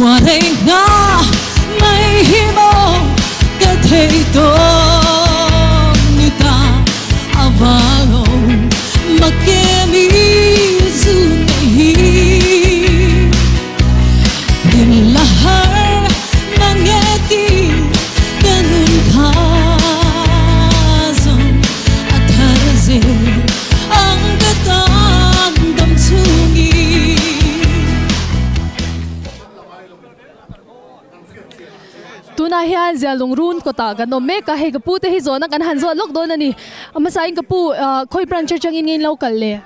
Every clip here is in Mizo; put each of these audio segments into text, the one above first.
Khuarei nga mai hi maw ka thei tawn ni ta a valo makemi zu nei hi Din la har mange ti ka nun kha zawng a thar zel ang ka tan dam chungin. Tunah hian Zialung run kawtah kan awm mek a, hei ka pu te hi zawhna kan han zawt lawk dawn a ni. A hmasain ka pu khawi branch atangin nge in lo kal le?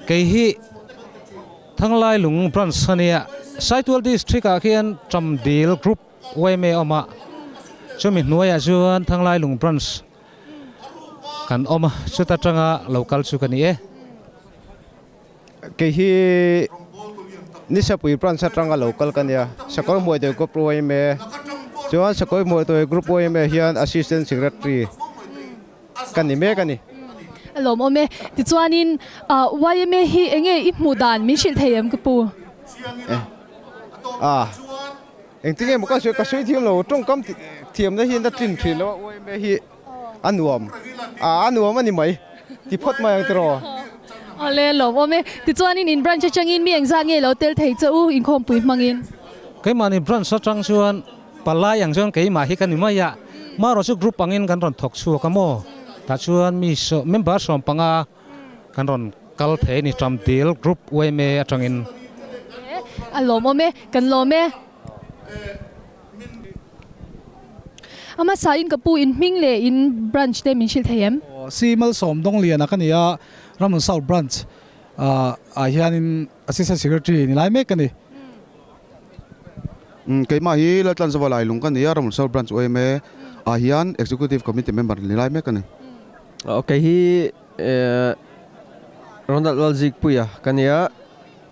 Kei hi Thanglailung branch a nia, Saitual district ah khian Chamdil group yma a awm a, chumi hnuaiah chuan Thanglailung branch kan awm a, chuta tanga lo kal chu ka ni e. Kei hi Nisapui branch atanga lo kal ka nia, Sakawr Hmuaitawi Group yma chuan Sakawr Hmuaitawi Group yma hian Assistant Secretary ka ni mek a ni. A lawmawm e. Tichuanin yma hi enge i hmuh dan min hrilh thei em ka pu? A, engtin nge maw ka sawi, ka sawi thiam lo, tawngkam thiamna hian a tlin thin lo a, yma hi a nuam, a nuam a ni mai, ti phawt mai ang tiraw? Awle, a lawmawm e. Tichuanin in branch atangin mi engzat nge lo tel thei che u inkhawmpui hmangin? Keimahni branch atang chuan Palai ang chuan keimah hi ka ni mai a, marawh chu group angin kan rawn thawk chhuak a maw? Tah chuan mi member 15 kan rawn kal thei a ni Tramdil group yma atangin. A lawmawm e, kan lawm e. A hmasa in ka pu in hming leh in branch te min hrilh thei em? Si Malsawm Dawngliana ka ni a, Ramhlun South Branch ah hianin Assistant Secretary ni lai mek ka ni. Keimah hi Laltlanzova Lailung ka ni a, Ramhlun South Branch yma ah hian Executive Committee member ni lai mek ka ni. Kei hi Ronald Lalzikpuia ka ni a,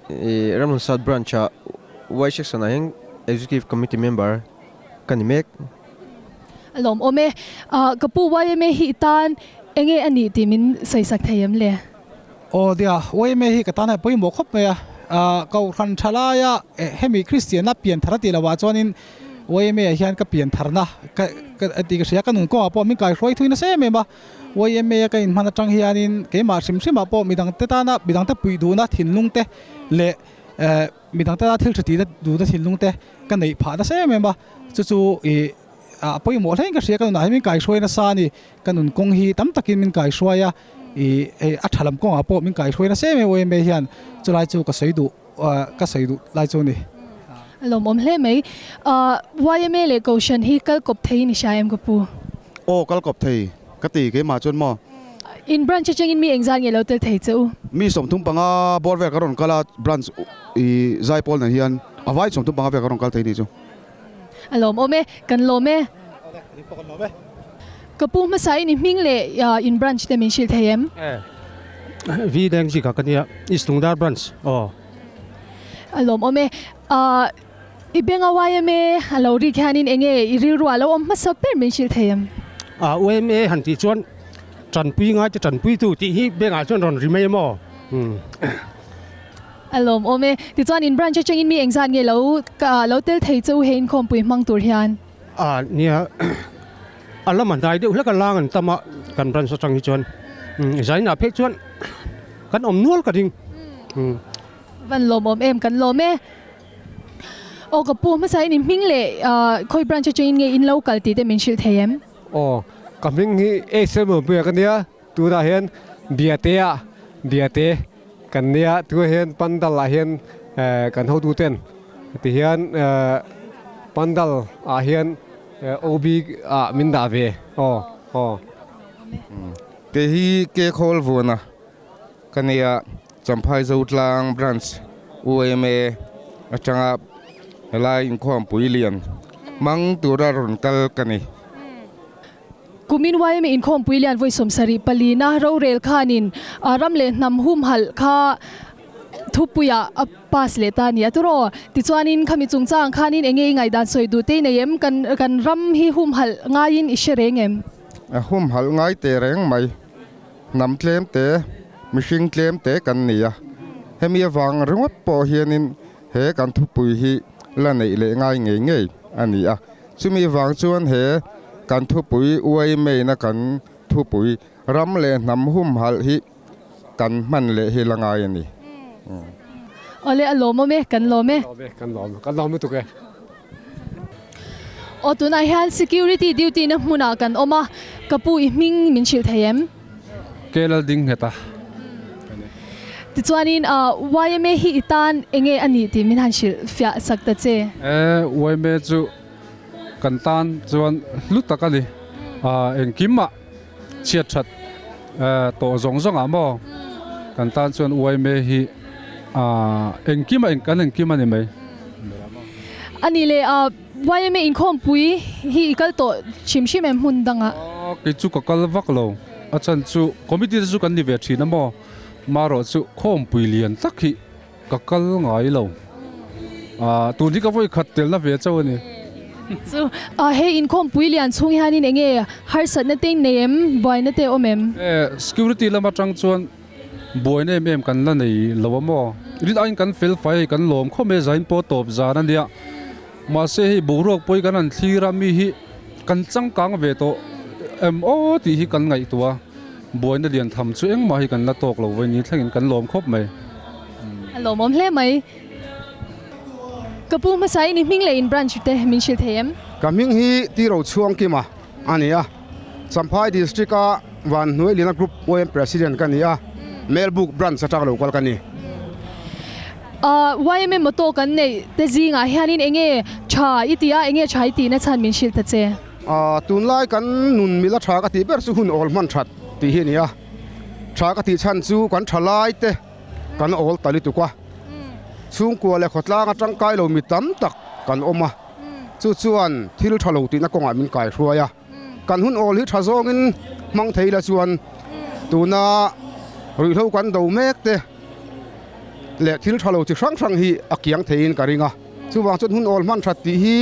Ramhlun South Branch ah Y Section ah hian Executive Committee member ka ni mek. A lawmawm e. Ka pu yma hi i tan enge a nih tih min sawisak thei em le? Aw nia, yma hi ka tan a pawimawh khawp mai a, Kohhran tha laia hemi Kristianna pianthar a tih loh ah chuanin yma ah hian ka piantharna ka tih ka hria, ka nun kawngah pawh min kaihruai thui nasa em em a, yma a ka inhman atang hianin keimah hrim hrimah pawh midangte tana midangte puih duhna thinlung te leh midangte tana thil tha tihna duhna thinlung te ka neih phah nasa em em a, chu chu ih a pawimawh hlein ka hria, ka nunah hian min kaihruai nasa a ni, ka nun kawng hi tam takin min kaihruai a. Ih hei a tha lam kawngah pawh min kaihruai nasa em em yma hian chulai chu ka sawi duh ka sawi duh lai chu a ni. A lawmawm hle mai. Yma leh Kohhran hi kal kawp thei ni hria em ka pu? Aw kal kawp thei ka ti keimah chuan maw. In branch atangin mi engzat nge lo tel thei che u? Mi 35 bawr vel ka rawn kal a branch ih zaipawl nen hian a vai 35 vel ka rawn kal thei ni chu. A lawmawm e, kan lawm e. Ka pu hmasa in i hming leh in branch te min hrilh thei em? V Deng Zika ka nia, East Lungdar branch aw. A lawmawm e. I benga yma a lo rik hianin enge i rilru ah lo awm hmasa ber min hrilh thei em? Yma han tih chuan tanpui ngai te tanpuitu tih hi bengah chuan rawn ri mai em aw. A lawmawm e. Tichuan in branch atangin mi engzat nge lo lo tel thei che u he inkhawmpui hmang tur hian? A nia, a lama hnai deuh hlek a lang an tam a, kan branch atang hi chuan zainah phei chuan kan awm nual ka ding. Van lawmawm em, kan lawm e. Aw ka pu, hmasa in in hming leh khawi branch atangin nge in lo kal tih te min hrilh thei em? Aw, ka hming hi Ace ka nia, Tunah hian Biate-ah Biate kan nia, tunah hian Pandal-ah hian kan hotuten tihian Pandal-ah hian OB ah min dah ve aw aw. Kei hi Ke Khawl Vuana ka nia, Champhai Zotlang Branch UMA atanga helai inkhawmpui lian hmang tura rawn kal ka ni. Kumin yma inkhawmpui lian vawi 74 na rorel khanin ram leh hnam humhalh kha thupuiah a pass leh ta a ni a turaw. Tichuanin khami chungchang khanin enge i ngaihdan sawi duh te i nei em? Kan kan ram hi humhalh ngaiin i hre reng em? A humhalh ngai teh reng mai. Hnam tlem te, mihring tlem te kan ni a. Hemi avang ringawt pawh hianin he kan thupui hi. la neih leh ngai ngei ngei a ni a. Chumi vang chuan he kan thupui uaimei-na kan thupui ram leh hnam humhalh hi kan hman leh hi la ngai a ni. Awle a lawmawm e, kan lawm e. Lawm e, kan lawm, kan lawm lutuk e. Aw tunah hian security duty na hmunah kan awm a, ka pu i hming min hrilh thei em? Kelal ding nghet a. Tichuanin yma hi i tan enge a nih tih min han hrilh fiah sak ta che. E, yma chu kan tan chuan hlu tak a ni. Engkim ah chhiat that tawh zawng zawng ah maw kan tan chuan yma hi engkim ah kan engkim a ni mai. A nih leh yma inkhawmpui hi i kal tawh hrim hrim em hmun dangah? Kei chu ka kal vak lo. A chhan chu committee te chu kan ni ve thin a maw? Marawh chu khawmpui lian tak hi ka kal ngai lo. Aaa tun hi ka vawi khat telna ve chauh a ni. Chu hei inkhawmpui lian chhung hianin eng nge harsatna te nei em? Buaina te awm em? E security lam atang chuan buaina em em kan la nei lo a maw? Rin aiin kan fel fai hei kan lawm khawp mai a zain pawh tawp zan a nia. Mahse hei boruak pawh hi kan han thlir a mi hi kan changkang ve tawh em aw tih hi kan ngaihtuah a, buaina lian tham chu engmah hi kan la tawk lo vawiin ni thlengin kan lawm khawp mai. A lawmawm hle mai. Ka pu hmasa in i hming leh in branch te min hrilh thei em? Ka hming hi Tiro Chhuangkima a ni a, Champhai District a Vanhnuai Lina Group YM President ka ni a, Melbuk Branch atang lo kal ka ni. Yma motto kan neih te zingah hianin enge tha i tih a, enge tha i tihna chhan min hrilh ta che? Tunlai kan nun mila tha ka tih ber chu hun awl hman that tih hi a ni a, tha ka tih chhan chu kan tha lai te kan awl ta lutuk a, chhungkua leh khawtlang a tangkai lo mi tam tak kan awm a, chu chuan thil tha lo tihna kawngah min kaihruai a. Kan hun awl hi tha zawngin hmang thei la chuan tuna ruihhlo kan do mek te leh thil tha lo chi hrang hrang hi a kiang theiin ka ring a, chuvang chuan hun awl hman that tih hi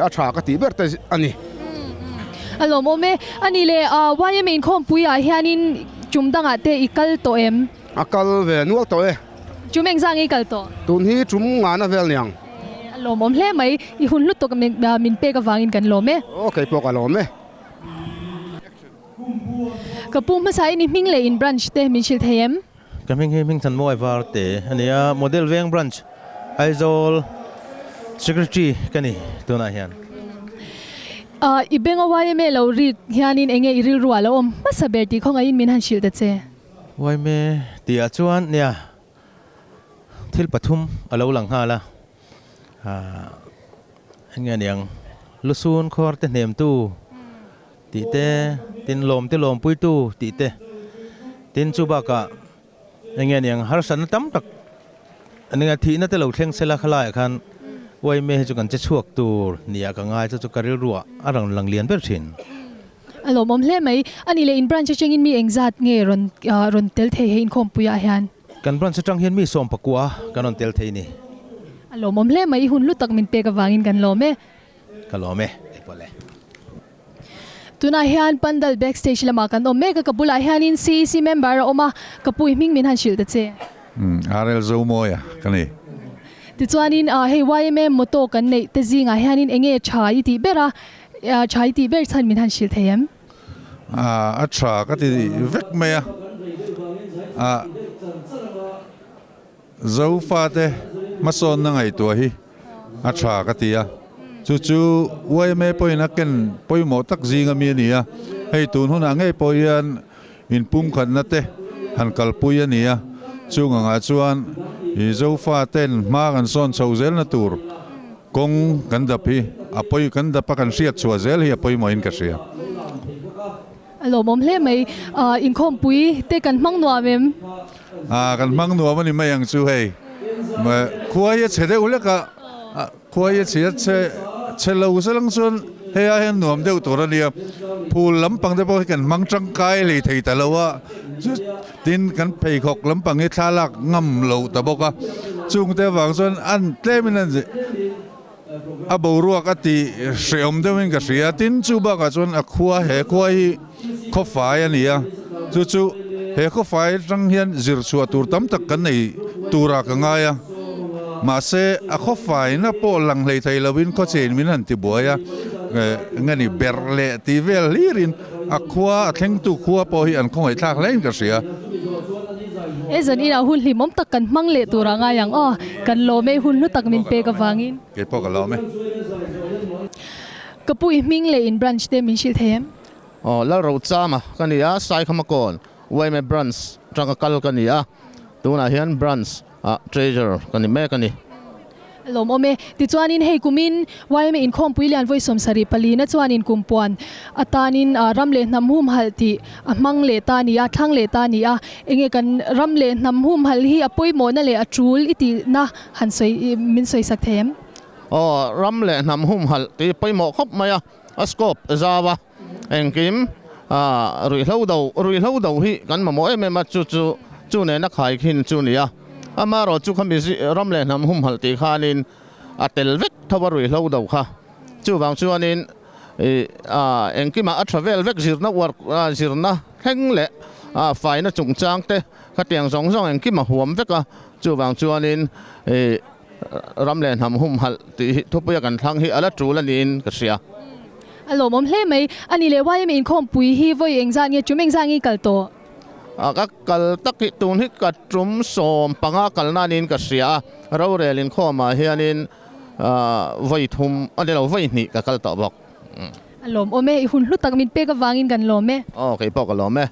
a tha ka tih ber te a ni. A lawmawm e. A nih leh YMA inkhawmpuiah hianin tum dangah te i kal tawh em? A kal ve nual tawh e. Tum engzah nge i kal tawh? Tun hi tum ngana vel niang. A lawmawm hle mai. I hun hlut tawk min pek avangin kan lawm e. Aw kei pawh ka lawm e. Ka pu hmasa in i hming leh in branch te min hrilh thei em? Ka hming hi Hmingthanmawai Varte a ni a, Model Veng Branch Aizawl Secretary ka ni tunah hian. I benga YMA lo rik hianin enge i rilru ah lo awm hmasa ber tih khawngaihin min han hrilh ta che. YMA tihah chuan nia thil pathum a lo lang nghal a, enge aniang lusun khawr te hnemtu tih te, tin lawm te lawmpuitu tih te, tin chu bakah enge aniang harsatna tam tak ania thihna te lo thleng sela khalaiah khan YMA hi chu kan che chhuak tur nia ka ngai chu chu ka rilruah a rawn lang lian ber thin. A lawmawm hle mai. A nih leh in branch atangin mi engzat nge rawn rawn tel thei he inkhawmpuiah hian? Kan branch atang hian mi 19 kan rawn tel thei ni. A lawmawm hle mai. I hun hlu tak min pek avangin kan lawm e. Ka lawm e. Keipawh le. Tunah hian Pandal backstage lamah kan awm mek a, ka bulah hianin CEC member a awm a, ka pu i hming min han hrilh ta che. RL Zomawia ka ni. Tichuanin hei yma motto kan neih te zingah hianin enge tha i tih ber a, Tha i tih ber chhan min han hrilh thei em? A tha ka ti vek mai a, Zofate hmasawnna ngaihtuah hi a tha ka ti a, chu chu yma pawhin a ken pawimawh tak zinga mi a ni a, hei tun hunah ngei pawh hian inpumkhatna te han kalpui a ni a, chung angah chuan Zofaten hma kan sawn chhoh zelna tur kawng kan dap hi a pawi kan dap a kan hriat chhuah zel hi a pawimawhin ka hria. A lawmawm hle mai. Inkhawmpui te kan hmang nuam em? Kan hmang nuam a ni mai ang chu hei. Khua hi a chhe deuh hlek a. Khua hi a chhia chhe chhe lo salang chuan hei ah hian nuam deuh tur a nia, phul lampang te pawh hi kan hmang tangkai hlei thei ta lo a, chu tin kan pheikhawk lampang hi thla lak ngam lo ta bawk a, chung te avang chuan an tlem in an a boruak a ti hrehawm deuh in ka hria, tin chu bakah chuan a khua he khua hi khawfai a ni a, chu chu he khawfai atang hian zir chhuah tur tam tak kan nei turah ka ngai a. Mahse, a khaw faina pawh lang hlei thei loin khawchein min han ti buai a, eng a ni ber leh tih vel hlirin a khua, a thlengtu khua pawh hi an khawngaihthlak hlein ka hria. He zan inah hun hlimawm tak kan hmang leh tur a ngai ang aw, kan lawm e hun hlu tak min pek avangin. Kei pawh ka lawm e. Ka pu i hming leh in branch te min hrilh thei em? Aw, Lalrochama ka ni a, Saikhamakawn yma branch atanga kal ka ni a, tunah hian branch ah treasurer ka ni mek a ni. A lawmawm e. Tichuanin hei kumin yma inkhawmpui lian vawi 74 na chuanin kumpuan atanin ram leh hnam humhalh tih a hmang leh ta a ni a, thlang leh ta a ni a. Enge kan ram leh hnam humhalh hi a pawimawhna leh a tul i tihna han sawi min sawisak thei em? Aw, ram leh hnam humhalh tih pawimawh khawp mai a, a scope zau a. Engkim ruihhlo do ruihhlo do hi kan mamawh em em a, chu chu chu nena khaikhin chu ni a. Amaherawh chu khami ram leh hnam humhalh tih khanin a tel vek tho a ruihhlo do kha. Chuvang chuanin engkimah a tha vel vek zirna uar zirna thleng leh faina chungchang te khatiang zawng zawng engkim a huam vek a. Chuvang chuanin ram leh hnam humhalh tih hi thupuia kan thlang hi a la tul a niin ka hria. A lawmawm hle mai. A ni leh YM inkhawmpui hi vawi engzat nge tum engzat nge i kal tawh? A ka kal tak hi tun hi ka tum 15 kalna niin ka hria a, rorel inkhawmah hianin vawi thum a ni lo vawi hnih ka kal tawh bawk. A lawmawm e, i hun hlu tak min pek avangin kan lawm e. Aw kei pawh ka lawm e.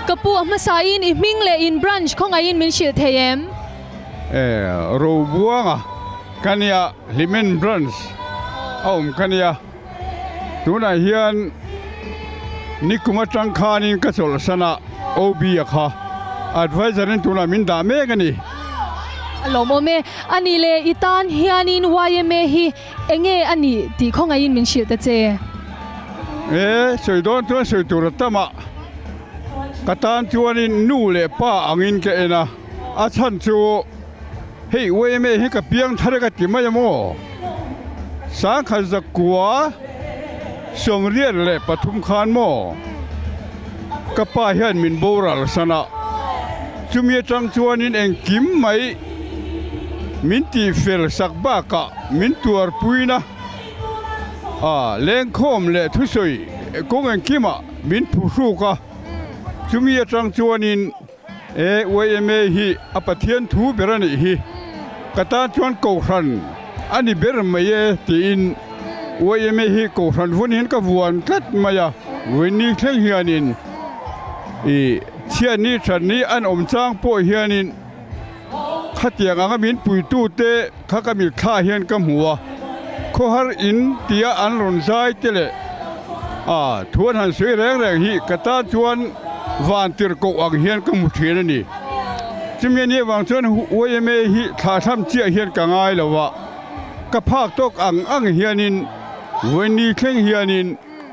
Ka pu a hmasain i hming leh in branch khawngaihin min hrilh thei em? E, Robuanga ka nia, Hlimen branch a awm ka nia. Tunah hian nikum atang khanin ka chawlhsan a, OB a kha advisor in tunah min dah mek a ni. A lawmawm e. A nih leh i tan hianin yma hi Enge a nih tih khawngaihin min hrilh ta che. E, sawi dawn chuan sawi tur a tam a, ka tan chuanin nu leh pa angin ka en a, a chhan chu hei yma hi ka piang thar e ka ti mai a maw? Sangkhat zakua 83 khan maw ka pa hian min boral san a, chumi atang chuanin engkim mai min tihfel sak bakah min tuarpuina a lengkhawm leh thusawi kawng engkimah min phuhruk a, chumi atang chuanin e yma hi a Pathian thu ber a nih hi, ka tan chuan kohhran a ni ber mai e tiin yma hi kohhran vun hian ka vuan tlat mai a, vawiin thleng hianin ih chhiatni thatni an awm chang pawh hianin. Khatiang anga min puitute kha ka mitthla hian ka hmu a, khawhar in tia an rawn zai te leh a thu an han sawi reng reng hi ka tan chuan van tirhkoh ang hian ka hmu thin a ni. Chumi anih avang chuan yma hi thlahthlam chiah hian ka ngai lo a, ka phak tawk ang ang hianin vawiin ni thleng hianin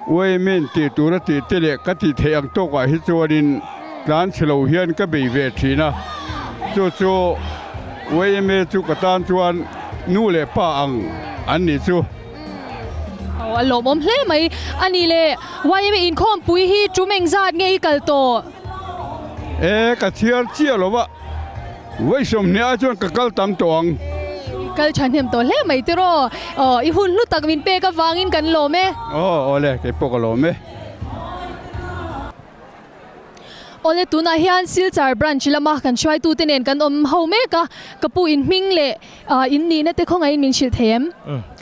yma in tih tur a tih te leh ka tih theih ang tawkah hi chuanin tlan chhe lo hian ka bei ve thin a, chu chu yma chu ka tan chuan nu leh pa ang an nih chu. Aw a lawmawm hle mai a ni le, yma inkhawmpui hi tum engzat nge i kal tawh? E ka chhiar chiah lo va. Vawi 20 ah chuan ka kal tam tawh ang. I kal thahnem tawh hle mai tiraw? Aw, i hun hlu tak min pek avangin kan lawm e. Aw, awle, kei pawh ka lawm e. Awle, tunah hian Silchar Branch lama kan hruaitute nen kan awm ho mek a, ka pu in hming leh in nihna te khawngaihin min hrilh thei em?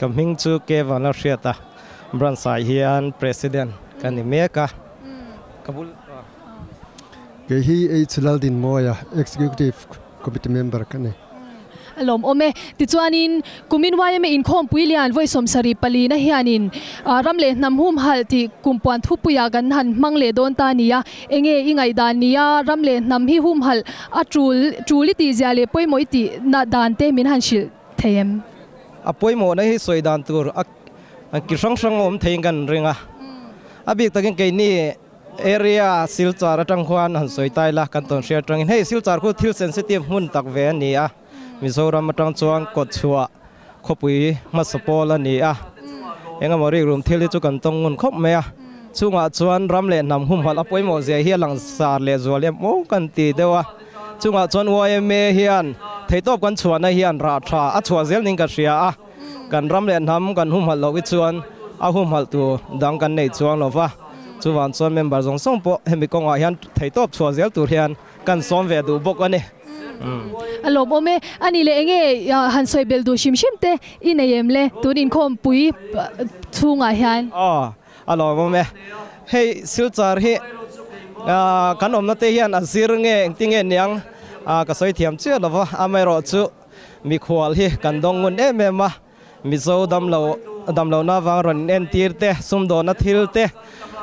Ka hming chu Kevan a hriat a, Branch ah hian President ka ni mek a, ka bul. Kei hi H Laldinmawia, Executive Committee Member ka ni. A lawmawm e. Tichuanin, kumin yma inkhawmpui lian vawi 74 na hianin ram leh hnam humhalh tih kumpuan thupuiah kan han hmang leh dawn ta a ni a. Enge i ngaihdan nia ram leh hnam hi humhalh a tul tul i tihzia leh pawimawh i tihna dan te min han hrilh thei em? A pawimawhna hi sawi dan tur a ki hrang hrang a awm theiin kan ring a. A bik takin keini Area Silchar atang khuan han sawi ta ila kan tawn hriat atangin hei Silchar khu thil sensitive hmun tak ve a ni a, Mizoram atang chuan kawtchhuah khawpui hmasa pawl a ni a, engemaw rikrum thil hi chu kan tawng ngun khawp mai a, chungah chuan ram leh hnam humhalh a pawimawh zia hi a langsar leh zual em aw kan ti deuh a, Chungah chuan yma hian theihtawp kan chhuahna hian rah tha a chhuah zel niin ka hria a, kan ram leh hnam kan humhalh loh hi chuan a humhalh tur dang kan nei chuang lo va, chuvang chuan member zawng zawng pawh hemi kawngah hian theihtawp chhuah zel tur hian kan sawm ve duh bawk a ni. A lawmawm e. A nih leh enge han sawi belh duh hrim hrim te i nei em le tun inkhawmpui chhungah hian? Aw, A lawmawm e. Hei Silchar hi kan awmna te hian a zir nge engti nge niang ka sawi thiam chiah lo va, amaherawh chu mikhual hi kan dawng ngun em em a, Mizo damlo damlohna avang rawn inentir te, sumdawhna thil te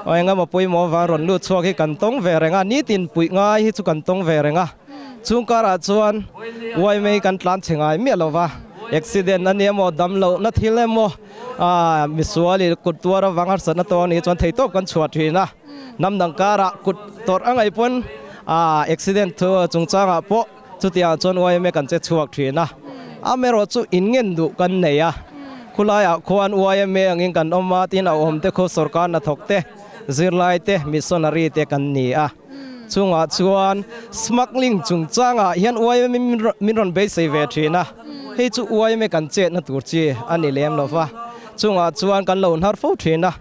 engemaw pawimawh avang rawn lut chhuak hi kan tawng ve reng a, nitin puih ngai hi chu kan tawng ve reng a, chung karah chuan uaimei kan tlan chhe ngai miah lo va, accident a ni emaw damlohna thil emaw Aaa misual i kut tuar avang harsatna tawh anih chuan theitawp kan chhuah thin a, hnam dang karah kut tawrh a ngaih pawn aaa accident thu chungchangah pawh chutiangah chuan yma kan che chhuak thin a, amaherawh chu in ngen duh kan nei a, khulaiah khuan yma angin kan awm a tin a awm te khu sorkar hnathawk te, zirlai te, missionary te kan ni a. Chungah chuan smuggling chungchangah hian yma min rawn beisei ve thin a, hei chu yma kan chetna tur chi a ni lem lo va, chungah chuan kan lo hnar fo thin a,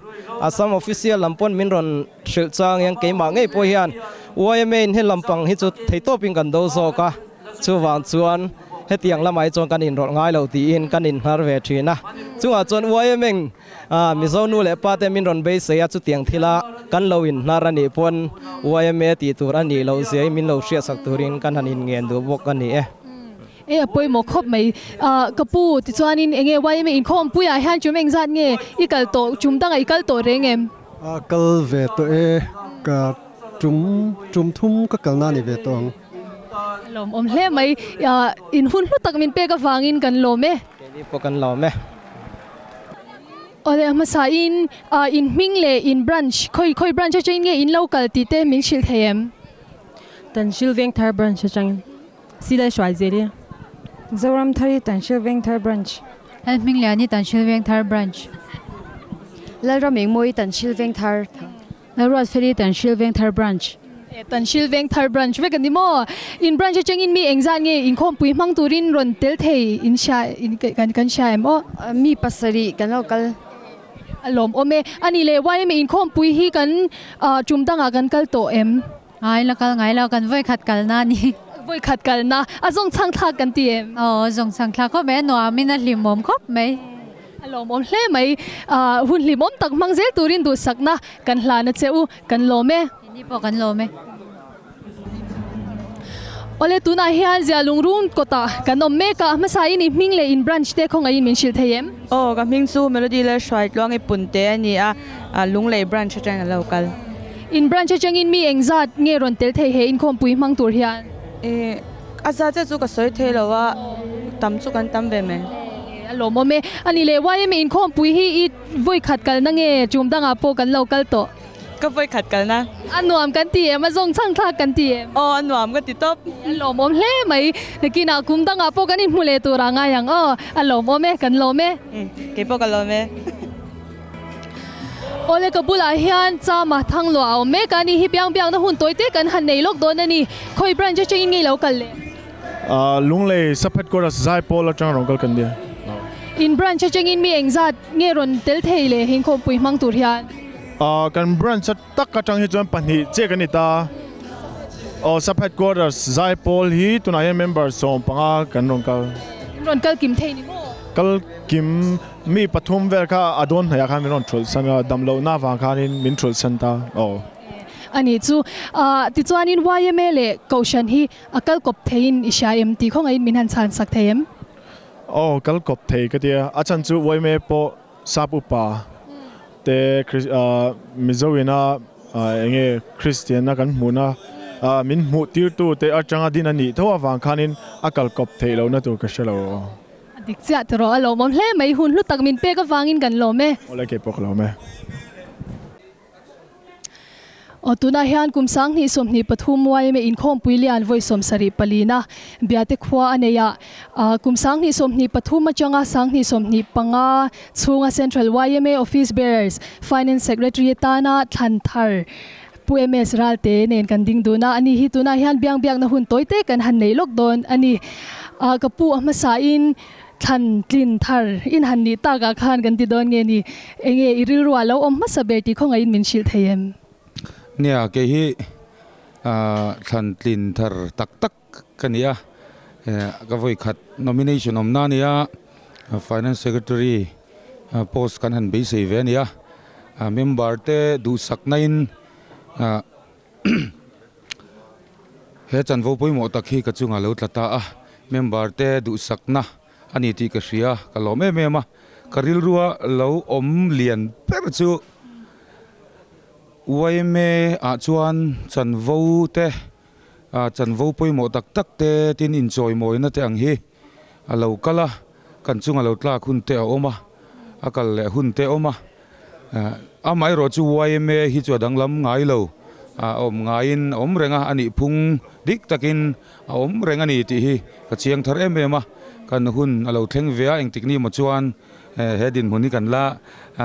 Assam official lam pawn min rawn hrilh chang hian keimah ngei pawh hian yma in he lampang hi chu theitawpin kan do zawk a. Chuvang chuan hetiang lamah hi chuan kan inrawlh ngai lo tiin kan inhnar ve thin a. Chungah chuan YMN Mizo nu leh pa te min rawn beisei a, chutiang thila kan lo inhnar a nih pawn yma tih tur a nih loh zia hi min lo hriatsak turin kan han inngen duh bawk a ni e. E a pawimawh khawp mai. Ka pu, tichuanin enge yma inkhawmpuiah hian chum engzat nge i kal tawh, chum dangah i kal tawh reng em? A kal ve tawh e, ka tum tum thum ka kalna a ni ve tawh ang. Lawmawm hle mai, in hun hlu tak min pek avangin kan lawm e. Keini pawh kan lawm e. Awle a hmasa in in hming leh in branch khawi khawi branch atangin nge in lo kal tih te min hrilh thei em? Tanhril Vengthar branch atangin Silai hruai zel i. Zoram Thar i Tanhril Vengthar branch. Lalhming Lian i Tanhril Vengthar branch. Lalram Engmawi i Tanhril Vengthar. Lalruatfel i Tanhril Vengthar branch. E Tanhril Vengthar branch vek a ni maw? In branch atangin mi engzat nge inkhawmpui hmang turin rawn tel thei in hria in kan kan hria em aw? Mi pasarih kan lo kal. A lawmawm e. A nih leh yma inkhawmpui hi kan tum dangah kan kal tawh em? Ngai la kal ngai lo, kan vawi khat kalna a ni. Vawi khat kalna, a zawng chhang thlak kan ti em? Aw, a zawng chhang thlak khawp mai, a nuamin a hlimawm khawp mai. A lawmawm hle mai, hun hlimawm tak hmang zel turin duhsakna kan hlan a che u, kan lawm e. Keini pawh kan lawm e. Awle, tunah hian Zia Lungrun kawtah kan awm mek a, hmasain i hming leh in branch te khawngaihin min hrilh thei em? Aw, ka hming chu Melody Lalhruaitluangi Punte a ni a, Lunglei branch atangin a lo kal. In branch atangin mi engzat nge rawn tel thei he inkhawmpui hmang tur hian? Eh, a zat zet chu ka sawi thei lo a, tam chu kan tam ve mai. A lawmawm e. A nih leh YM inkhawmpui hi i vawi khat kalna nge tum dangah pawh kan lo kal tawh? Ka vawi khat kalna. A nuam kan ti em? A zawng chhang thlak kan ti em? Aw, a nuam ka ti tawp. A lawmawm hle mai. Nakinah kum dangah pawh kan inhmu leh tur a ngai ang aw. A lawmawm e, kan lawm e. Kei pawh ka lawm e. Awle ka bulah hian Chama Thangluah a awm mek a ni hi biang biakna hun tawi te kan han nei lawk dawn a ni. Khawi branch atangin ngei lo kal le? Lunglei Sub Headquarters Zaipawl atanga rawn kal kan nia. In branch atangin mi engzat nge rawn tel thei le inkhawmpui hmang tur hian? Kan branch a tak atang hi chuan pahnih chiah kan ni ta. Aw Sub Headquarters Zaipawl hi tunah hian member 15 kan rawn kal. In rawn kal kim thei ni maw? Kal kim. Mi pathum vel kha a dawn hnaih ah khan min rawn thulh san a, dam lohna avang khanin min thulh san ta aw. A nih chu. Tichuanin yma leh Kohhran hi a kal kawp theiin i hria em tih khawngaihin min han chhan sak thei em? Aw, kal kawp thei ka tia. A chhan chu yma pawh sap upa te Mizo ina enge Kristianna kan hmuhna min hmuh tirtu te atanga din a nih tho avang khanin a kal kawp theih lohna tur ka hre lo aw. A dik chiah tawh rawh, a lawmawm hle mai, hun hlu tak min pek avangin kan lawm e. Awle kei pawh ka lawm e. Aw tunah hian kum 2023 yma inkhawmpui lian vawi 74 na Biate khua a nei a, kum 2023 atanga 2025 chhunga Central yma Office Bearers Finance Secretary atana thlan thar. Pu MS Ralte nen kan ding dun a, ani hi tunah hian biang biakna hun tawi te kan han nei lawk dawn a ni. Ka pu a hmasain thlan tlin thar in han nih takah khan kan ti dawn nge ni? Enge i rilruah lo awm hmasa ber tih khawngaihin min hrilh thei em? Nia, kei hi thlan tlin thar tak tak ka ni a, ka vawi khat nomination awmna a ni a, Finance Secretary post kan han beisei ve a ni a, member te duhsakna in he chanvo pawimawh tak hi ka chungah lo tla ta a, member te duhsakna a ni tih ka hria, ka lawm em em a, ka rilrua lo awm lian ber chu yma ah chuan chanvo te Chanvo pawimawh tak tak te tin inchawimawina te ang hi a lo kal a, kan chunga lo tlak hun te a awm a, a kal leh hun te a awm a. Amaherawh chu yma hi chu a danglam ngai lo, a awm ngaiin a awm reng a, a nih phung dik takin a awm reng a ni tih hi ka chiang thar em em a. Kan hun a lo thleng ve a, engtik ni maw chuan he dinhmun hi kan la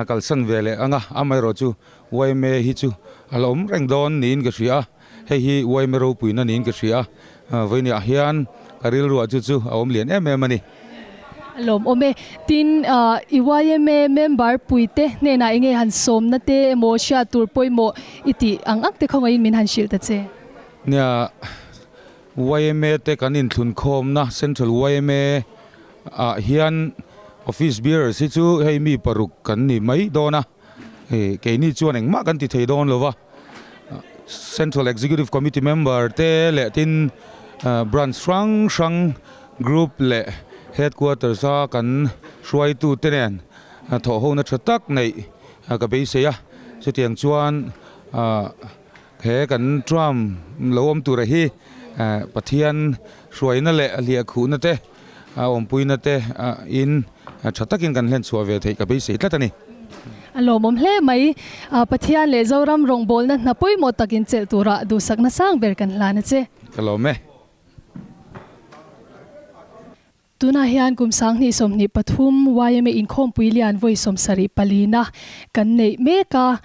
kalsan ve leh ang a, amaherawh chu yma hi chu a la awm reng dawn niin ka hria a. Hei hi yma ropuina niin ka hria a, vawinia hian ka rilruah chu chu a awm lian em em a ni. A lawmawm e. Tin, i yma member puite hnenah enge han sawmna te emaw hriat tur pawimawh i tih ang ang te khawngaihin min han hrilh ta che. Nia, yma te kan inthlunkhawmna Central yma ah hian Office Bearers hi chu hei mi paruk kan ni mai dawn a. Keini chuan engmah kan ti thei dawn lo va, Central Executive Committee member te leh tin branch hrang hrang group leh headquarters a kan hruaitu te nen thawhhona tha tak neih ka beisei a. Chutiang chuan he kan term lo awm tura hi Pathian hruaina leh hliahkhuhna te a awmpuina te in tha takin kan hlen chhuah ve theih ka beisei tlat a ni. A lawmawm hle mai. Pathian leh Zoram rawngbawlna hna pawimawh takin chelh tura duhsakna sang ber kan hlan a che. Ka lawm e. Tunah hian kum 2023 yma inkhawmpui lian vawi 74 na kan neih mek a.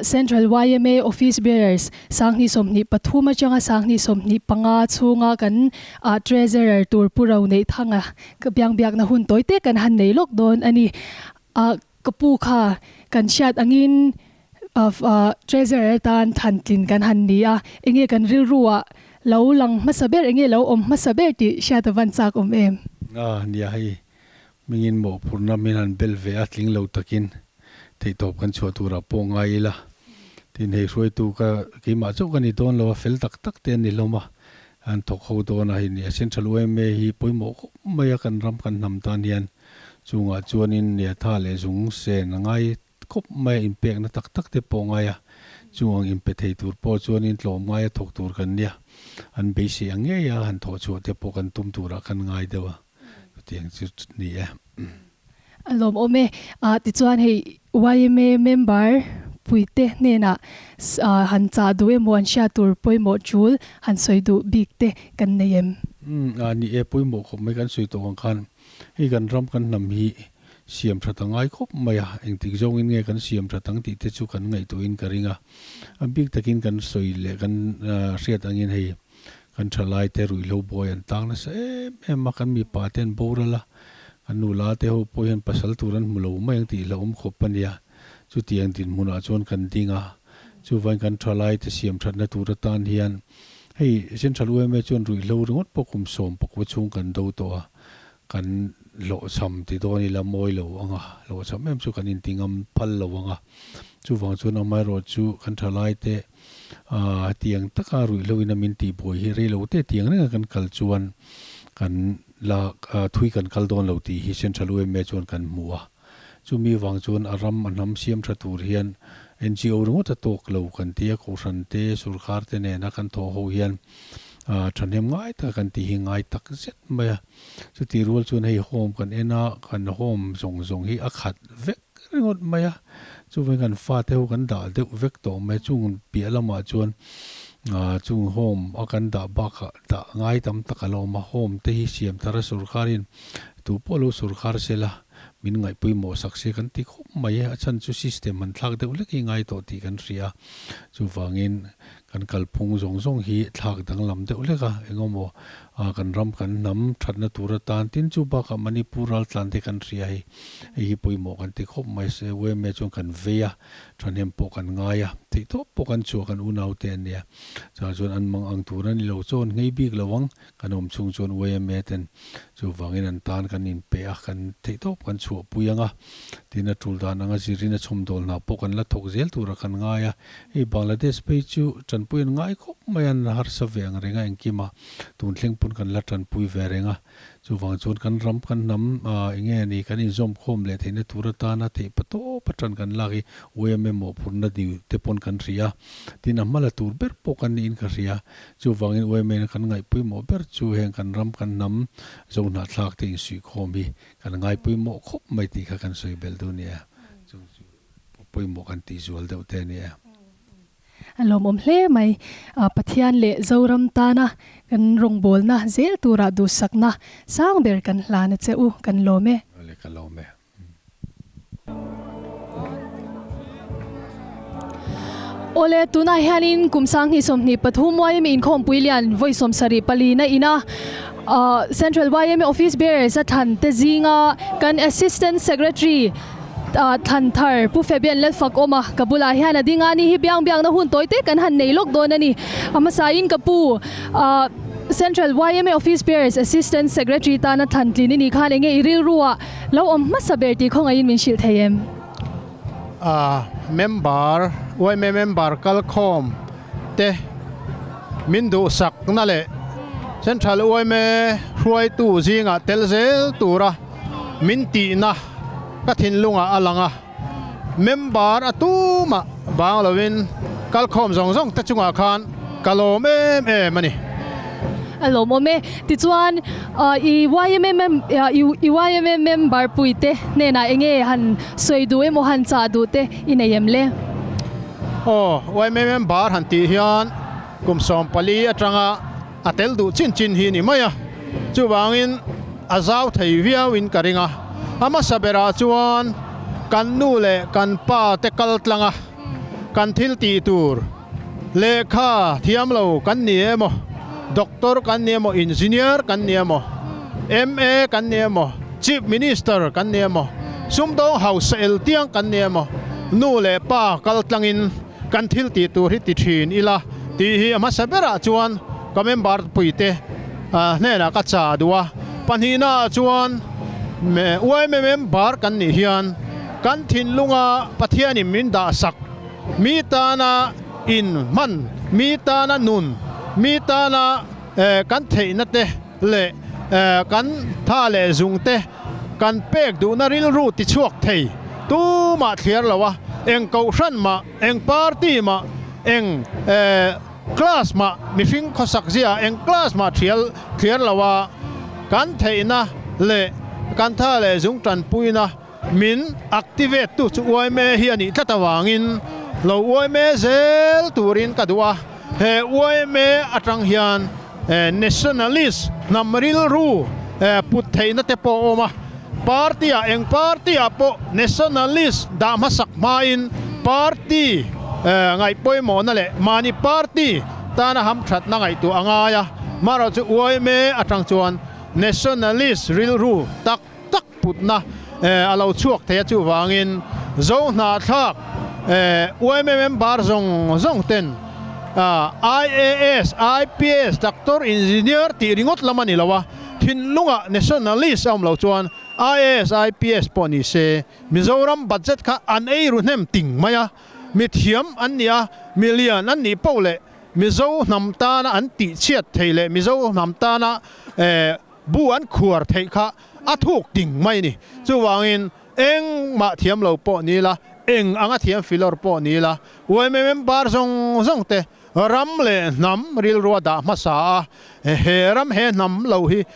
Central yma Office Bearers 2023 atanga 2025 chhunga kan Treasurer tur Pu Ro Neih Thanga biang biakna hun tawi te kan han nei lawk dawn a ni. Ka pu kha kan hriat angin Treasurer atan than tlin kan han ni a, enge kan rilruah lo lang hmasa ber, enge lo awm hmasa ber tih hriat a van chak awm em? A nia hei mingin mawhphurhna min han bel ve a, tling lo takin theihtawp kan chhuah turah pawh ngai ila. Tin hei hruaitu ka keimah chauh ka ni dawn lo a, fel tak tak te an ni hlawm a, an thawk ho dawn a hei nia Central yma hi pawimawh khawp mai a kan ram kan hnam tan hian chungah chuanin nia tha leh zung sen a ngai Khawp mai a inpekna tak tak te pawh ngai a, chung ang inpe thei tur pawh chuanin tlawm ngaia thawk tur kan nia, an beisei ang ngei a han thawh chhuah te pawh kan tum turah kan ngai deuh a, chutiang chu ni e. A lawmawm e. Tichuan hei yma member puite hnenah han chah duh emaw an hriat tur pawimawh tul han sawi duh bik te kan nei em? Umm a ni e, pawimawh khawp mai kan sawi tawh ang khan hei kan ram kan hnam hi Siam that a ngai khawp mai a, engtik zawngin nge kan siam that ang tih te chu kan ngaihtuahin ka ring a. A bik takin kan sawi leh kan hriat angin hei kan thalai te ruihhlo buai an tang nasa em em a, kan mipa te an boral a, kan nula te ho pawh hian pasal tur an hmu lo mai ang tih hlauhawm khawp a nia. Chutiang dinhmunah chuan kan ding a, chuvain kan thalai te siam thatna tur atan hian hei Central yma chuan ruihhlo ringawt pawh kum 14 chhung kan do tawh a, Kan hlawhchham ti dawn ila mawi lo ang a, hlawhchham em chu kan inti ngam phal lo ang a. Chuvang chuan amaherawh chu kan thalai te tiang taka ruihhlo in a min tih buai hi rei lo te tiang renga kan kal chuan kan la thui kan kal dawn lo tih hi Central yma chuan kan hmu a. Chumi vang chuan a ram a hnam siam tha tur hian NGO ringawt a tawk lo kan ti a, Kohhran te, Sorkar te nena kan thawh ho hian thahnem ngai taka kan tih hi ngai tak zet mai a. Chutih rual chuan hei home kan en a, kan home zawng zawng hi a khat vek ringawt mai a, chuvangin kan fate ho kan dah deuh vek tawh mai a, chung piah lamah chuan chung home a kan dah bakah dah ngai tam tak a la awm a, home te hi siam thar a sorkarin tu pawh lo sorkar se la. min ngaihpawimawh sak se kan ti khawp mai e. A chhan chu system an thlak deuh hlek hi ngai tawh tih kan hria a, chuvangin kan kalphung zawng zawng hi thlak danglam deuh hlek a, engemaw kan ram kan hnam thatna tur atan tin chu bakah Manipur raltlan te kan hria hei, hei hi pawimawh kan ti khawp mai se UMA chuan kan vei a, thahnem pawh kan ngai a, theihtawp pawh kan chhuah kan unaute an nia, chuvang chuan an mang ang tur a ni lo chaw an nghei bik lo ang. Kan awm chhung chuan YMA ten chuvangin an tan kan inpe a, kan theihtawp kan chhuahpui ang a, tin a tul dan anga zirin a chhawmdawl hna pawh kan la thawk zel tura kan ngai a. Hei Bangladesh phei chu tanpui an ngai khawp mai a, an harsa ve ang reng a engkim a, tun thleng pawn kan la tanpui ve reng a. Chuvang chuan kan ram kan hnam eng nge ni kan inzawm khawm leh theihna tur atana theih patawp atan kan lak hi YMA mawhphurhna ni te pawn kan hria a, tin a hmala tur ber pawh kan niin ka hria. Chuvangin UMA-na kan ngaihpawimawh ber chu heng kan ram kan hnam zohnahthlak te insuihkhawm hi kan ngaipawimawh khawp mai tih kha kan sawi belh duh a ni a, chung chu pawimawh kan tih zual deuh te a ni a. A lawmawm hle mai. Pathian leh Zoram tana kan rawngbawlna zel turah duhsakna sang ber kan hlan a che u, kan lawm e. Awle ka lawm e. Awle, tunah hianin kum 2023 YMA inkhawmpui lian vawi 74 na ina Central YMA Office Bearers a thlan te zinga kan Assistant Secretary thlan thar Pu Fabian Lalfak awm a, ka bulah hian a ding a ni hi biang biakna hun tawi te kan han nei lawk dawn a ni. A hmasain ka pu Central YMA Office Bearers Assistant Secretary tana thlan tlin i nih khan enge i rilru ah Lo awm hmasa ber tih khawngaihin min hrilh thei em? A member, yma member kalkhawm te min duhsakna leh Central yma hruaitu zingah tel zel tura min tihna ka thinlungah a lang a. Member a tumah bang lovin kalkhawm zawng zawng te chungah khan ka lawm em em a ni. A lawmawm e. Tichuan i yma i yma member puite hnenah enge han sawi duh emaw han chah duh te i nei em le? Aw, yma member han tih hian kum 14 atanga a tel duh chin chin hi a ni mai a, chuvangin a zau thei viau in ka ring a. A hmasa berah chuan kan nu leh kan pa te kal tlang a, kan thil tih tur lehkha thiam lo kan ni emaw, doctor kan ni emaw, engineer kan ni emaw, MA kan ni emaw, chief minister kan ni emaw, sumdawng hausa el tiang kan ni emaw, nu leh pa kal tlangin kan thil tih tur hi ti thin ila tih hi a hmasa berah chuan ka member puite hnenah ka cha duh a. Pahnihnaah chuan yma member kan nih hian kan thinlunga Pathianin min dahsak mi tana in hman, mi tana nun, mi tana kan theihna te leh kan tha leh zung te kan pek duhna rilru tichhuak thei tumah thliar lo a, eng kohhran mah, eng party mah, eng class mah, mihring khawsak zia eng class mah thial thliar lo a, kan theihna leh kan tha leh zung tanpuina min activate tu chu yma hi a nih tlat avangin lo yma zel turin ka duh a, he yma atang hian nationalist hnam rilru put theihna te pawh a awm a, party ah eng party ah pawh nationalist dah hmasak hmain party ngaih pawimawhna leh mahni party tana hamthatna ngaihtuah a ngai a, marawh chu yma atang chuan nationalist rilru tak tak putna a lo chhuak thei a, chuvangin Zohnahthlak yma member zawng zawng ten IAS, IPS, Doctor, Engineer tih ringawt lam a ni lo a, thinlungah nationalist a awm lo chuan IAS, IPS pawh ni se Mizoram budget kha an ei ru hnem ting mai a, mithiam an ni a, milian an nih poh leh Mizo hnam tana an tihchhiat thei leh Mizo hnam tana Bu an khuar theih kha a thuk ting mai ni. Chuvangin engmah thiam lo pawh ni la, eng anga thiam filawr pawh ni la, yma member zawng zawng te ram leh hnam rilrua dah hmasa a, he ram he hnam lo hi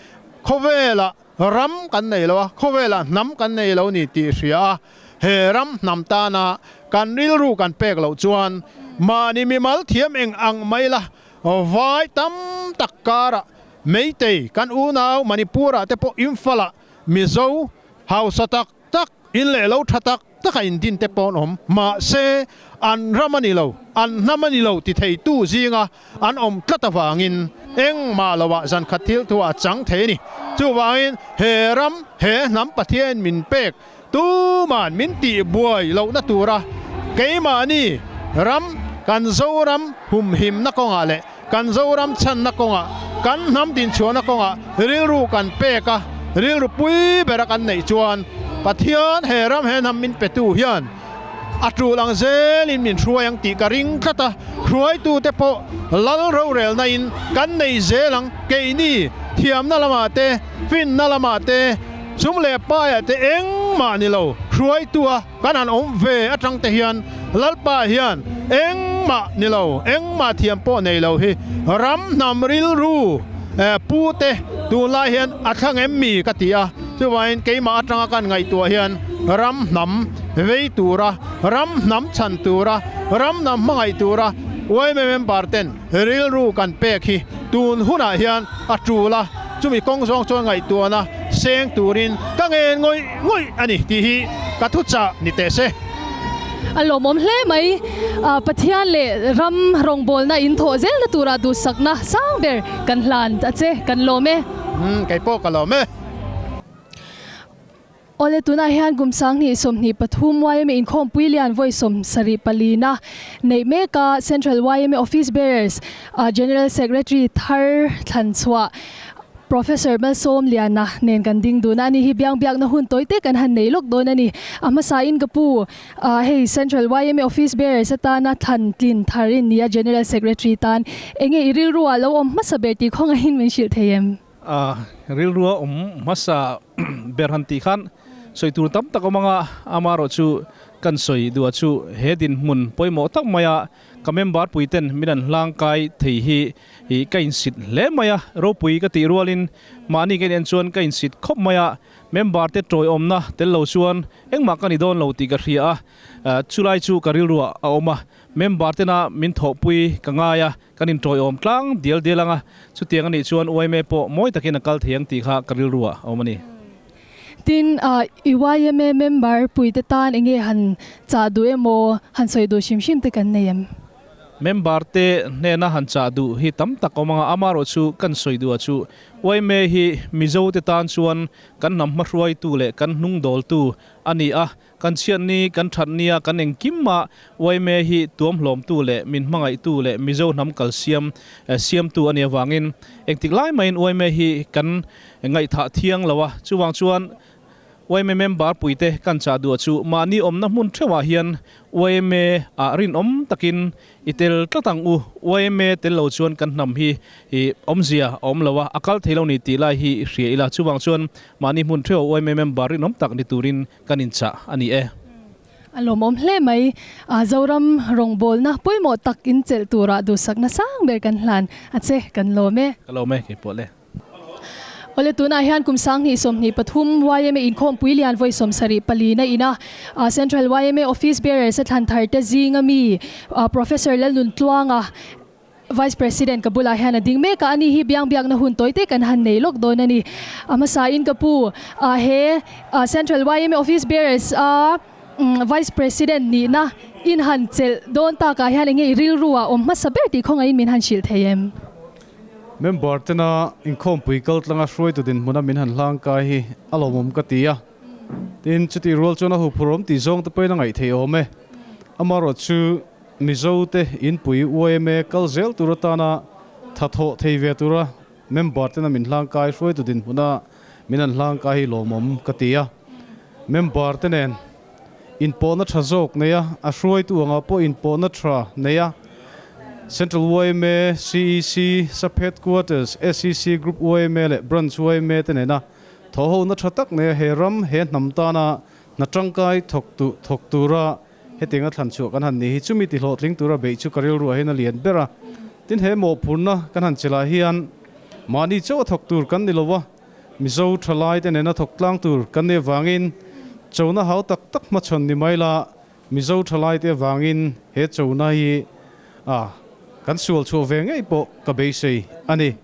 khawvelah ram kan nei lo a, khawvelah hnam kan nei lo ni tih hria a, he ram hnam tana kan rilru kan pek loh chuan mahni mimal thiam eng ang mai la, vai tam tak karah Meitei kan unau Manipur ah te pawh Imphal ah Mizo hausa tak tak in leh lo tha tak taka indin te pawh an awm. Mahse, an ram a ni lo, an hnam a ni lo ti theitu zinga an awm tlat avangin engmah loah zankhat thil thu ah a chang thei a ni. Chuvangin, he ram, he hnam Pathiain min pek tuman min tih buai lohna tura keimahni ram, kan Zoram humhimna kawngah leh kan Zoram chhanna kawngah, kan hnam dinchhuahna kawngah rilru kan pek a, rilru pui bera kan neih chuan Pathian he ram he hnam min petu hian a tul ang zelin min hruai ang tih ka ring tlat a, hruaitute pawh lal rorelna in kan nei zel ang, keini thiamna lamah te, finna lamah te, sum leh paiah te engmah ni lo hruaitu a kan han awm ve atang te hian Lalpa hian engmah ni lo, engmah thiam pawh nei lo hi ram hnam rilru pu te tunlai hian a thlang em mi ka ti a, chuvangin keimah atanga kan ngaihtuah hian ram hnam vei tura, ram hnam chhan tura, ram hnam hmangaih tura yma member ten rilru kan pek hi tun hunah hian a tul a, chumi kawng zawng chuan ngaihtuahna seng turin ka ngen ngawih ngawih a ni tih hi ka thuchah ni teh se. A lawmawm hle mai. Pathian leh ram rawngbawlna in thawh zelna tura duhsakna sang ber kan hlan a che, kan lawm e. Umm kei pawh ka lawm e. Awle tunah hian kum 2023 yma inkhawmpui lian vawi 74 na neih mek a Central yma Office Bearers General Secretary thar thlan chhuah Professor Malsawm Liana nen kan ding dun a ni hi biang biakna hun tawi te kan han nei lawk dawn a ni. A hmasain ka pu hei Central yma Office Bearers atana thlan tlin thar in ni a General Secretary tan enge i rilru ah lo awm hmasa ber tih khawngahin min hrilh thei em? A rilru a awm hmasa ber han tih khan sawi tur tam tak awm anga amaherawh chu kan sawi duh a chu he dinhmun pawimawh tak maia ka member puiten min an hlang kai thei hi ih ka insit hle mai a, ropui ka tih rualin mahni ka inen chuan ka insit khawp mai a, member te tawiawmna tel lo chuan engmah ka ni dawn lo tih ka hria a, chulai chu ka rilruah a awm a, member tena min thawhpui ka ngai a. Kan intawiawm tlang dial dial ang a, chutiang a nih chuan yma pawh mawi takin a kal thei ang tih kha ka rilru ah a awm a ni. Tin, i yma member puite tan enge han chah duh emaw, han sawi duh hrim hrim te kan nei em? Member te hnena han chah duh hi tam tak awm ang a, amaherawh chu kan sawi duh ah chu yma hi Mizo te tan chuan kan hnam hmahruaitu leh kan hnungdawltu a ni a, Kan chhiat ni, kan that nia kan engkim mah yma hi tuam hlawmtu leh min hmangaihtu leh Mizo hnam kal siam siamtu a nih avangin engtik lai mahin yma hi kan ngaihthah thiang lo a. Chuvang chuan yma member puite kan chah duh chu mahni awmna hmun theuhah hian yma ah rinawm takin I tel tlat ang u, yma tel lo chuan kan hnam hi i awmzia a awm lo a, a kal thei lo ni tih lai hi i hria ila, chuvang chuan mahni hmun theuh yma member rinawm tak ni turin kan inchah a ni e. A lawmawm hle mai, Zoram rawngbawlna pawimawh tak inchelh turah duhsakna sang ber kan hlan a che, kan lawm e. Ka lawm e, keipawh le. Awle tunah hian kum 2023 yma inkhawmpui lian vawi 74 na ina Central yma Office Bearers a thlan thar te zinga mi Professor Lalnuntluanga Vice President ka bulah hian a ding mek a, ani hi biang biakna hun tawi te kan han nei lawk dawn a ni. A hmasa in ka pu he Central yma Office Bearers a Vice President nihna in han chelh dawn takah hian enge i rilru ah awm hmasa ber tih khawngaihin min han hrilh thei em? Member tena inkhawmpui kal tlanga hruaitu dinhmuna min han hlang kai hi a lawmawm ka ti a, tin chutih rual chuan a huphurhawm tih zawng te pawhin a ngaih theih awm e. Amaherawh chu Mizo te inpui yma kal zel tur atana thathawh thei ve tura member tena min hlang kai hruaitu dinhmuna min han hlang kai hi lawmawm ka ti a. Member te nen inpawhna tha zawk nei a, a hruaitu angah pawh inpawhna tha nei a, Central yma, CEC, Sub Headquarters, SEC Group yma leh Branch yma te nena thawhhona tha tak nei a he ram, he hnam tana hna tangkai thawk tu thawk tura hetianga thlan chhuah kan han ni hi chumi ti hlawhtling tura beih chu ka rilruah hian a lian ber a. Tin he mawhphurna kan han chelh ah hian mahni chauh a thawk tur kan ni lo a, Mizo thalai te nena thawk tlang tur kan nih avangin chona hau tak tak hmachhawn ni mai la, Mizo thalai te avangin he chona hi a kan sual chhuah ve ngei pawh ka beisei a ni.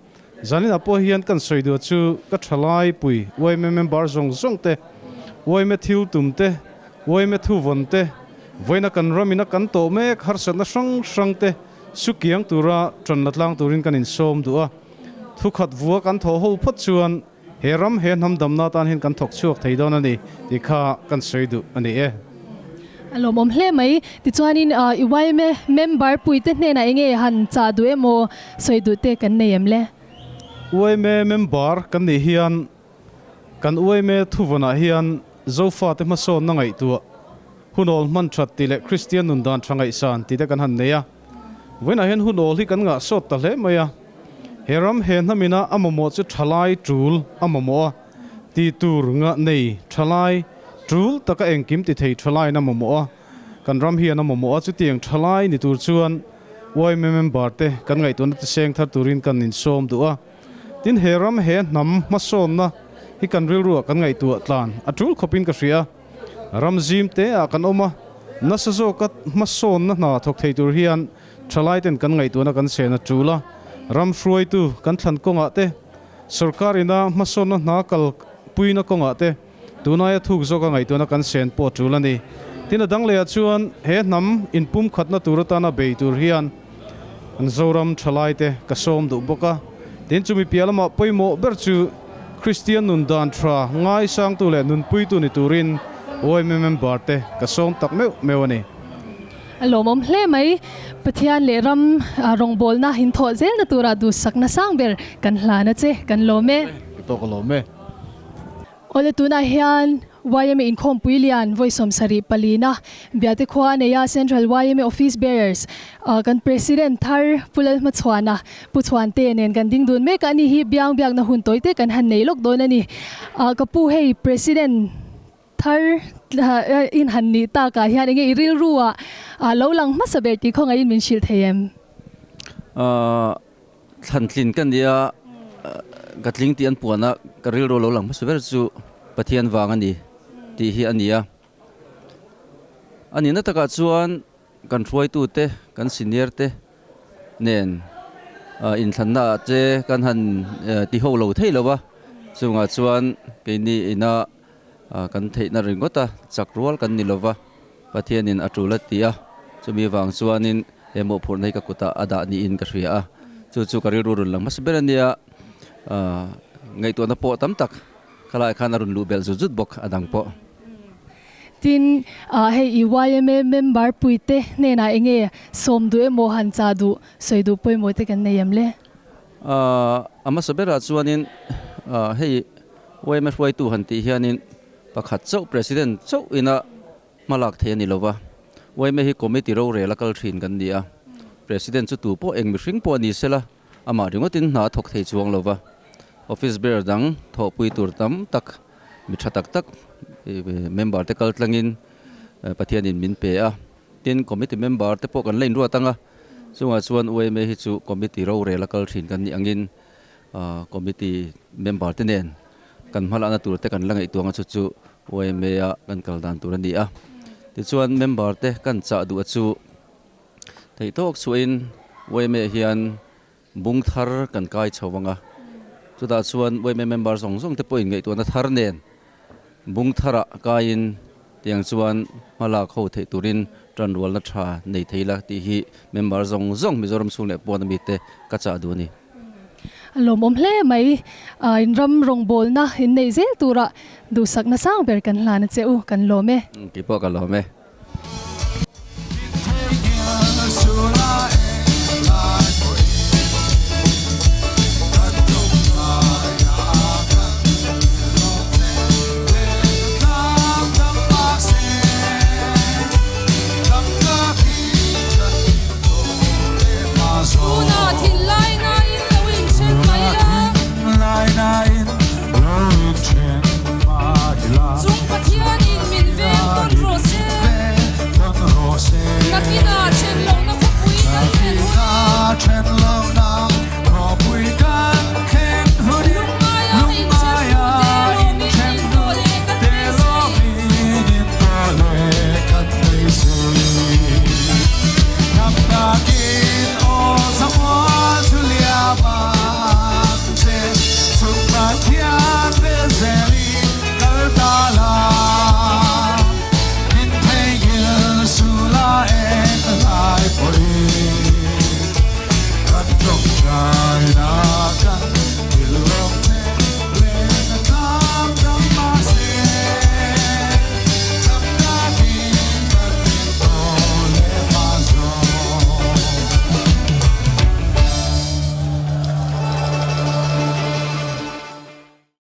Zaninah pawh hian kan sawi duh chu ka thalai pui yma member zawng zawng te Uaime thil tum te, uaime thu vawn te, vawiina kan ram ina kan tawh mek harsatna hrang hrang te sukiang tura tan la tlang turin kan insawm duh a. Thukhat vua kan thawh ho phawt chuan he ram he hnam damna atan hian kan thawk chhuak thei dawn a ni tih kha kan sawi duh a ni e. A lawmawm hle mai. Tichuanin i yma member puite hnenah enge han chah duh emaw sawi duh te kan nei em le? Yma member kan nih hian kan yma thuvawnah hian Zofate hmasawnna ngaihtuah, hunawl hman that tih leh Kristian nun dan tha ngaihsan tih te kan han nei a. Vawiinah hian hunawl hi kan ngah sawt ta hle mai a. He ram he hnamina a mamawh chu thalai tul a mamawh a, ti tur ngah nei thalai tul taka engkim ti thei thalaiin a mamawh a, kan ram hian a mamawh a, chutiang thalai ni tur chuan yma member te kan ngaihtuahna te seng thar turin kan insawm duh a. Tin, he ram he hnam hmasawnna hi kan rilruah kan ngaihtuah tlan a tul khawpin ka hria. Ram zim te ah kan awm a, nasa zawka hmasawnna hna thawk thei tur hian thalai ten kan ngaihtuahna kan chen a tul a. Ram hruaitu kan thlan kawngah te, sorkar ina hmasawnna hna kal puina kawngah te tunaia thuk zawka ngaihtuahna kan sen pawh a tul a ni. Tin, a dang lehah chuan he hnam inpumkhatna tur atana bei tur hian an Zoram thalai te ka sawm duh bawk a. Tin, chumi piah lamah pawimawh ber chu Kristian nun dan tha ngaisangtu leh nunpuitu ni turin yma member te ka sawm tak meuh meuh a ni. A lawmawm hle mai. Pathian leh ram rawngbawlna inthawh zelna turah duhsakna sang ber kan hlan a che, kan lawm e. Ka tawk a lawm e. Awle tunah hian yma inkhawmpui lian vawi 74 na Biate khua a nei a, Central yma Office Bearers kan President thar Pu Lalhmachhuana Pu Chhuante nen kan ding dun mek a, ani hi biang biakna hun tawi te kan han nei lawk dawn a ni. Ka pu hei President thar in han nih takah hian enge i rilru ah lo lang hmasa ber tih khawngaihin min hrilh thei em? Thlantlin ka nia, ka tling tih an puan a, ka rilru lo lang hmasa ber chu Pathian vang a ni tih hi a ni a. A nihna takah chuan kan hruaitute, kan senior te nen inthlanna ah che kan han ti ho lo thei lo va, chungah chuan keini ina kan theihna ringawt a, chak rual kan ni lo va. Pathianin a tul a ti a, chumi vang chuanin he mawhphurhna hi ka kutah a dah niin ka hria a, chu chu ka rilru rawn lang hmasa ber a nia, ngaihtuahna pawh tam tak khalaiah khan a rawn luh belh zut zut bawk a dang pawh. Tin, hei i yma member puite hnenah enge sawm duh emaw han chah duh, sawi duh pawimawh te kan nei em le? A hmasa berah chuanin hei yma hruaitu han tih hianin Pakhat chauh President chauh ina hmalak thei a ni lova, yma hi committee rorel a kal thin kan ni a, President chu tu pawh eng mihring pawh a ni sela, amah ringawtin hna a thawk thei chuang lova, office bearer dang thawhpui tur tam tak mi tha tak tak member te kal tlangin Pathianin min pe a, tin committee member te pawh kan la inruat ang a, chungah chuan yma hi chu committee rorel a kal thin kan nih angin Committee member te nen kan hmalakna tur te kan la ngaihtuah ang a chu chu yma a kan kal dan tur a ni a. Tichuan member te kan chah duh a chu theih tawk chhuahin yma hian bung thar kan kai chho ang a. Chutah chuan yma member zawng zawng te pawhin ngaihtuahna thar nen bung tharah kaiin tiang chuan hmalak ho theih turin tanrualna tha nei thei la tih hi member zawng zawng Mizoram chhung leh pawn amite ka chah duh a ni. A lawmawm hle mai. In ram rawngbawlna in nei zel tura duhsakna sang ber kan hlan a che u, kan lawm e. Keipawh ka lawm e.